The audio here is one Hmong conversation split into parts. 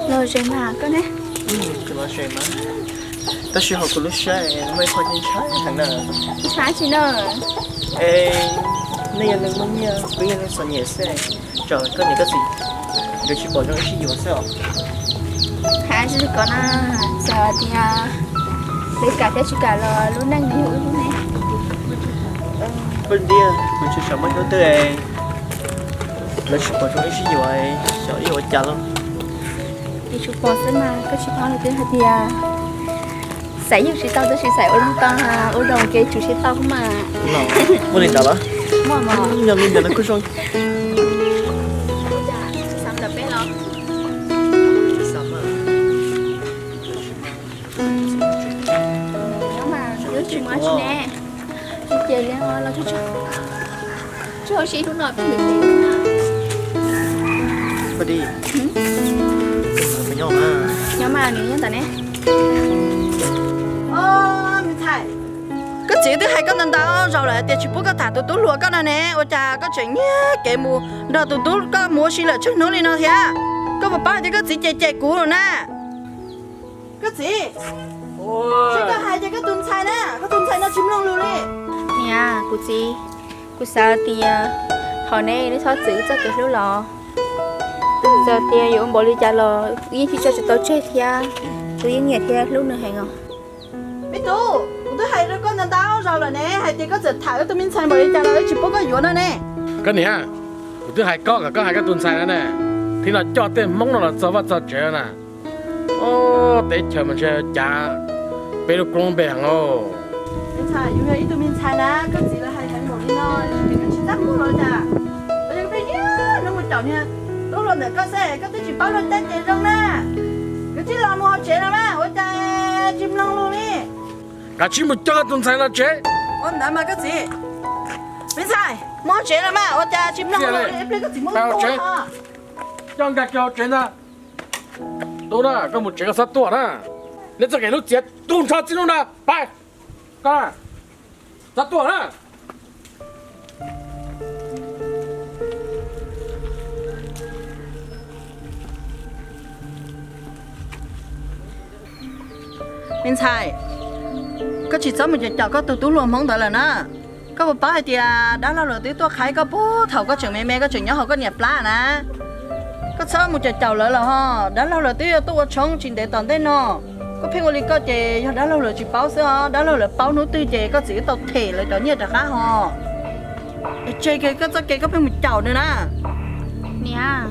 Los ze mas koj ne? Los ze mas. Tab sis hauv kuv lub siab muaj ib qho ntshai heev na. Ntshai tsi na? Es nej yog neeg muaj nyiaj, kuv yog neeg txom nyem xwb, tsam koj niam koj txiv nkawd tsis pom zoo wb sib yuav xwb os. Hais tsis li ko na, txawm tias lawv kam thiab tsis kam los lub neej yog wb lub ne. Poj niam, kuv tsis xav muaj hnub twg lawv tsis pom zoo wb sib yuav, xyov wb yuav ua cas lawm. Ces tsuas pom xwb mas, koj tsis paub los twb hais tias xaiv yawg tsis tau tab sis xaiv ua zoo tau, ua zoo ces tsum siab tau mas. Muaj li ntawd los? Yog li ntawd no kuj zoo. Ces li los tsis hauv si hnub no peb mus tsev na. Nyob mas nws nyob ntawm ne. Koj txiv twb hais koj ntau ntau zaus lawm tias tsis pub koj tham tus tub hluas koj no ne, ua cas koj tseem nyiag kev mus nrog tus tub koj mus ua si lawm tsawg hnub li no thiab? Koj puas paub hais tias koj txiv cem cem kuv na? Koj txiv, koj hais tias koj tus ntxhais na, koj tus ntxhais no tsis mloog lus li. Niam, kuv txiv, kuv xav tias thaum neb twb txhob txwv txoj kev hlub los, txawm tias yuav ua npaum li cas los wb yeej tsis tso tsis tau tseg thiab, wb yeej nyiam thiab hlub nws heev os. Me tub, kuv twb hais rau koj ntau ntau zaus lawm ne, hais tias koj txawm tham wb tus me ntxhais npaum li cas los wb tsis pub koj yuav no ne. Koj niam, kuv twb hais koj kom koj hais koj tus ntxhais no ne, thiab no coj tej Hmoob no los txog vaj txog tsev na. Teb chaws mas ntshe cav peb lub koob lub npe heev os. Me ntxhais, yus yog ib tug me ntxhais na, koj txiv lawv hais heev npaum li no, koj tsis txaj muag los cas? Ua cas koj pheej niaj hnub mus caum niag tub hluas ntawm koj xwb, koj twb tsis paub luag caij ces zoo na. Koj cia li los mus hauv tsev no mas, ua cas tsis mloog lus li? Koj cia li mus coj koj tus ntxhais los tsev. Ua ntawd mas koj txiv. Me ntxhais, mus hauv tsev no mas, ua cas tsis mloog lus li, ib pliag koj txiv muab tub coj nkag kiag hauv tsev ntag. Tub na, koj mus tsev koj txhob tuaj na. Neb txoj kev hlub txiav tu nrho txij hnub no, pais. Koj txhob tuaj na. Me ntxhais, koj tsis txhob mus caum caum koj tus tub hluas Hmoob ntawd lawm na. Koj puas paub hais tias dab laug lawv twb tuaj qhaib koj puag thaum koj tseem me me koj tseem nyob hauv koj niam plab na. Koj txhob mus caum caum lawv lawm ho, dab laug lawv twb yuav tuaj ua tshoob tsis ntev tom ntej no. Koj pheej ua li koj ces yog dab laug lawv tsis paub xwb os, dab laug lawv paub hnub twg ces koj txiv wb tau them lawv cov nyiaj rov qab ho. Es tseg kiag koj txoj kev koj pheej mus caum nws na. Niam,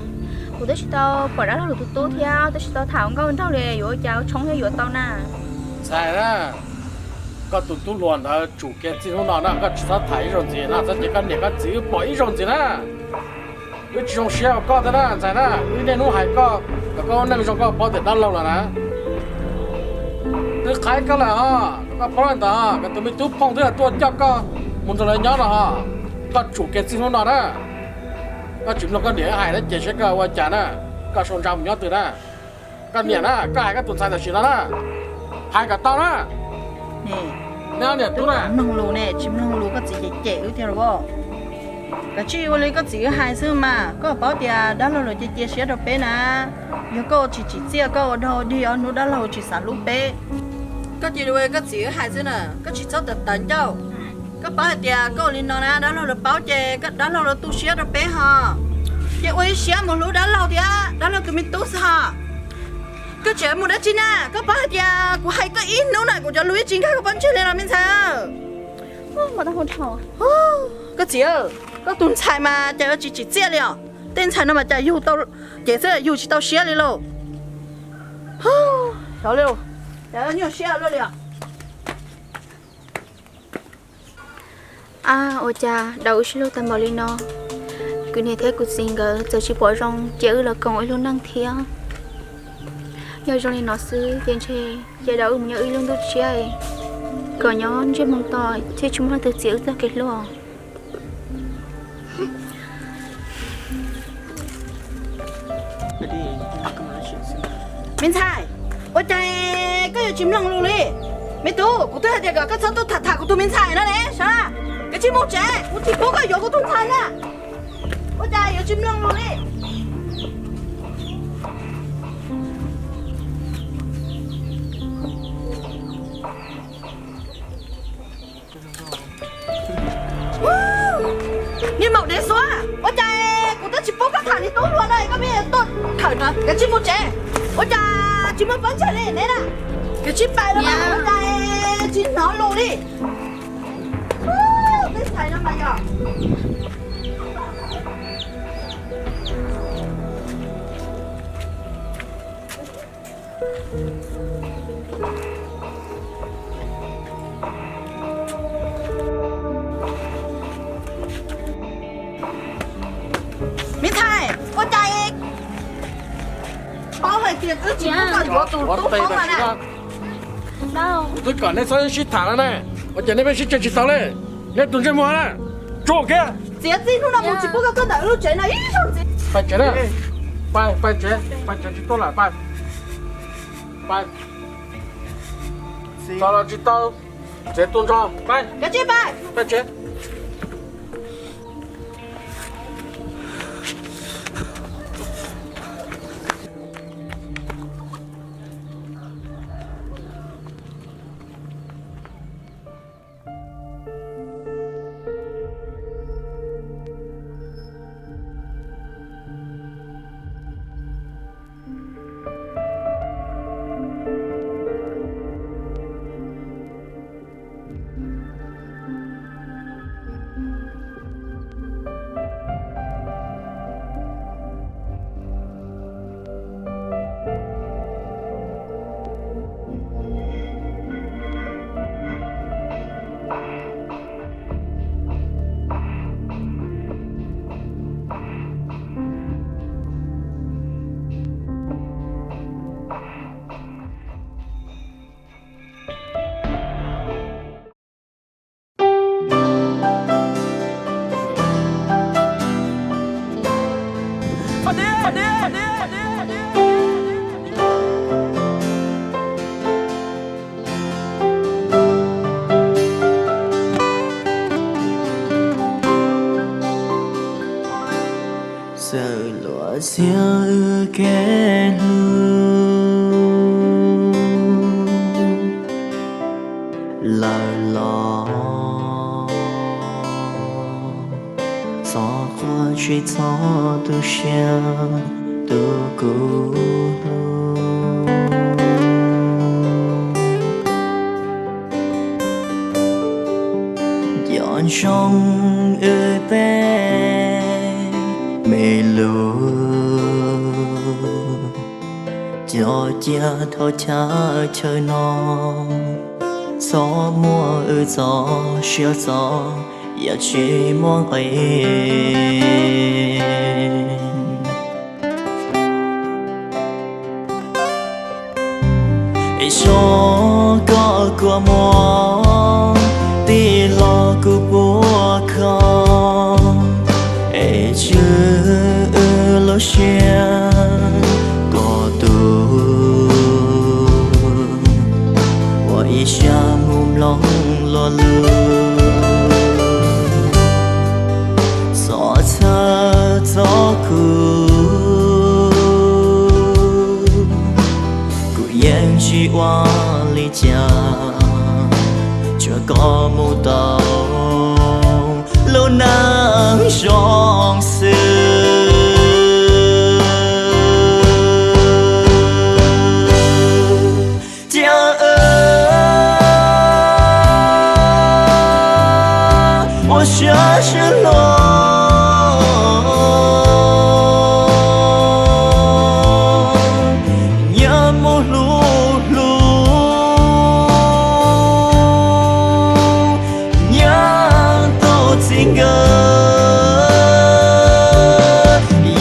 kuv twb tsis tau pom dab laug lawv tus tub thiab twb tsis tau tham ua nkauj nraug li, yuav ua cas ua tshoob thiaj yuav tau na. Ntxhais na, koj tus tub hluas ntawd tsum kiag txij hnub no na, koj tsis txhob tham ib zaug ntxiv no, txhob cia koj niam koj txiv wb pom ib zaug ntxiv na. Wb tsis zoo siab rau koj thiab na ntxhais na, wb niaj hnub hais koj kom koj ua neej zoo koj paub tias dab laug lawm na. Twb qhaib koj lawm ho, koj paub li ntawd ho, koj tus me tub Phooj twb tuaj coj koj mus nrog lawv nyob no ho. Koj tsum kiag txij hnub no na. Koj tsis mloog koj niam hais na ces saib koj ua cas na. Koj sau ntsa mus nyob twg na. Koj niam na, koj hais koj tus ntxhais tam sim no na, hais kom tau na. Neb niam tub na, mloog lus ne, tsis mloog lus koj txiv cem cem wb thiab los. Kav tsij ua li koj txiv wb hais xwb mas, koj paub tias dab laug lawv cia cia siab rau peb na. Yog koj ua tsis tsim txiaj, koj ua dog dig ob hnub dab laug tsis xav hlub peb. Koj cia li ua li koj txiv wb hais xwb na, koj tsis txhob tawv tawv ncauj. Koj paub hais tias koj ua li no na dab laug lawv paub ces dab laug lawv tu siab rau peb ho. Ces ua ib siab mus hlub dab laug thiab dab laug tus me tub xwb ho. Koj tseem mus dab tsi na? Koj paub hais tias kuv hais koj ib hnub na kuv cov lus yeej tsis nkag koj pob ntseg li los me ntxhais. Koj txiv, koj tus ntxhais mas cas yuav tsis tsim txiaj li os. Tej ntxhais no mas cas yug tau ces xwb yug tsis tau siab li lauj. Xyov li, cas nyuaj siab luaj li os. Ab, ua cas daus wb sib hlub tag npaum li no, kuv niam thiab kuv txiv nkawd txawm tsis pom zoo cia wb los koom ib lub neej thiab. Yog zoo li no xwb ces ntshe cia daus wb mus nyob wb lub ntuj tshiab, kom nyob ntsiag moo to thiaj tsis muaj leej twg txiav wb txoj kev hlub. Me ntxhais, ua cas koj yuav tsis mloog lus li? Me tub, kuv twb hais tias kom koj txhob tuaj tham tham kuv tus me ntxhais no ne, sawv, koj cia li mus tsev, kuv tsis pub koj yuav kuv tus ntxhais na. Ua cas Tsis mloog lus li. Niag maum dev xuav, ua cas kuv twb tsis pub koj tham li tub hluas na, koj pheej tuaj khawm no, kav tsij mus tsev. Ua cas tsis muaj peev xwm li neb na? Kav tsij pais los mas, ua cas tsis hnov lus li? Peb txhais no mas yog. Me ntxhais, ua cas paub hais tias wb tsis pub koj yuav tus tub hluas mas na. Kuv twb kom nej txhob sib tham no ne, ua cas nej pheej sib cav tsis tau li? Nej tus ntsej muag na, tso kiag. Txiav txim, hnub no mus tsis pub koj tuaj ntawm wb lub tsev no ib zaug ntxiv. Pais tsev na, pais, pais tsev, pais tsev tsis tuaj lawm, pais, pais. Txog los tsis tau, tsev tu nrho, pais, pais tsev. Txawm luag xiab wb kev hlub lawm los, txhob quaj tsis txhob tu siab tu kuv hlub. Nco ntsoov wb tej me lus, cov cia thaum chaw chaw no, txhob muab wb txoj sia txo, yam tsis muaj nqis. Es tso koj kua muag tij los kuv puas kho, es tsw wb lub siab kom tu, ua ib siab mus mloog luag lus. Xov txhawj txo kuv, kuv yeej tsis ua li cas, tsuas kom mus tau lub neej zoo xwb. Cia wb ua siab sib hlub, nyias mus hlub hlub, nyias tus txij nkawm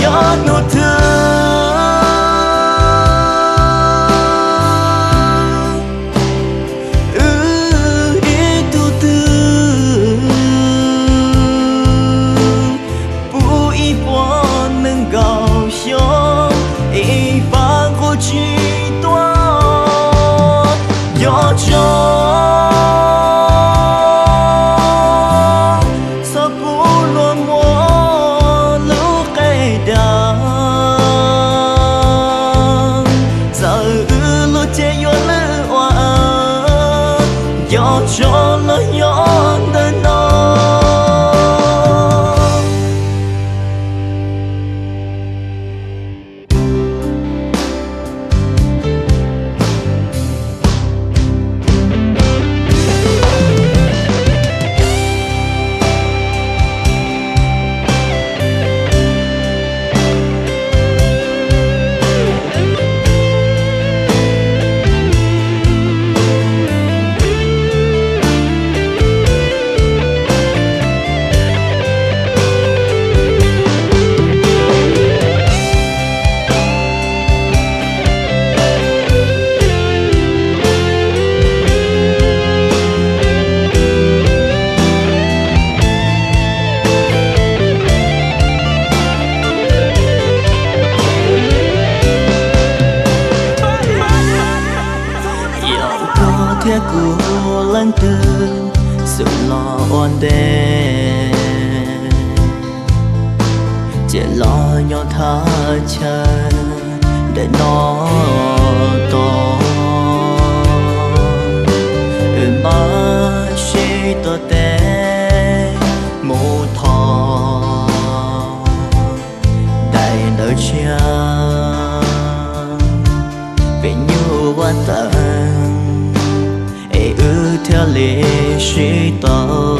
yog tus twg. Wb ib tug twg, puv ib puas nees nkaum xyoo, ib pab nqus tsis tuaj. Nco ntsoov, txhob pub luag muab lub qe ntej, ces los nyob thaj chaw ntawm no tos. Wb mam sib tuav tes mus thov daim ntawv tshiab, pem nyuj vaj tawm es wb thiaj li sib tau.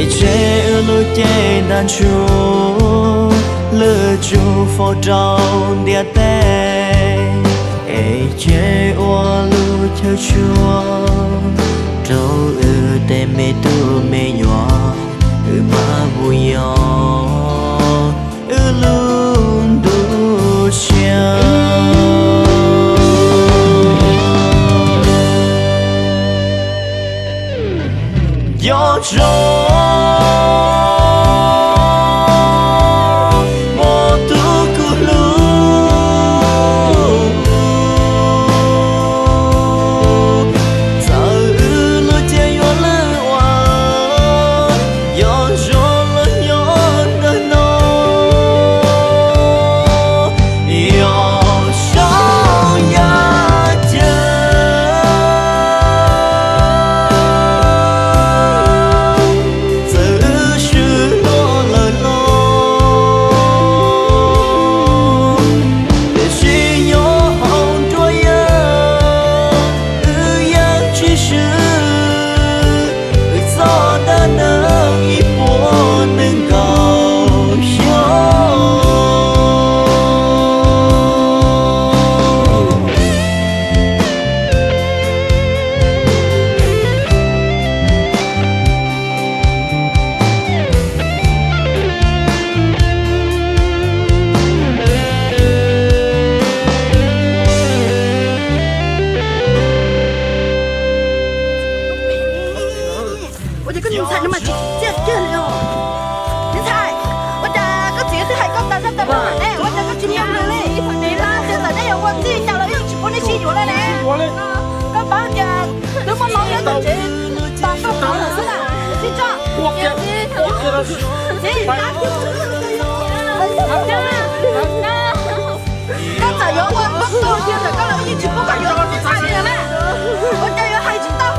Es tseg wb lub cev ntag ntsug, lwj tsum faus rau ntiaj teb, es tseg ua lub chaw tshuab rau wb tej me tub me nyuam, wb mam mus yos wb lub ntuj tshiab. Nco ntsoov muaj tus kuv hlub, txawm wb lub cev yuav lwj ua, yog zoo los nyob ntawm no, yog zoo yam cev. Txawm wb swb los lawm los, tiam sis nyob hauv nruab yaj wb yeej tsis swb. Wb txoj dab neeg ib puas nees nkaum xyoo. Ua cas koj niag ntxhais no mas tsis txiaj kiag li os? Niag ntxhais, ua cas koj txiv twb hais koj tas zaj tas zog ne, ua cas koj tsis mloog li? Niag ntxhais, txawm nej yuav ua txij cas los yeej tsis pub nej sib yuav li ne. Koj paub tias twb muab hlob nyob tom tsev tos koj qhov lawm xwb na. Sib tso. Koj txawm yuav ua koj tug tiag ntawm koj los yeej tsis pub koj yuav tus ntxhais li na. Ua cas yuav hais tsis tau.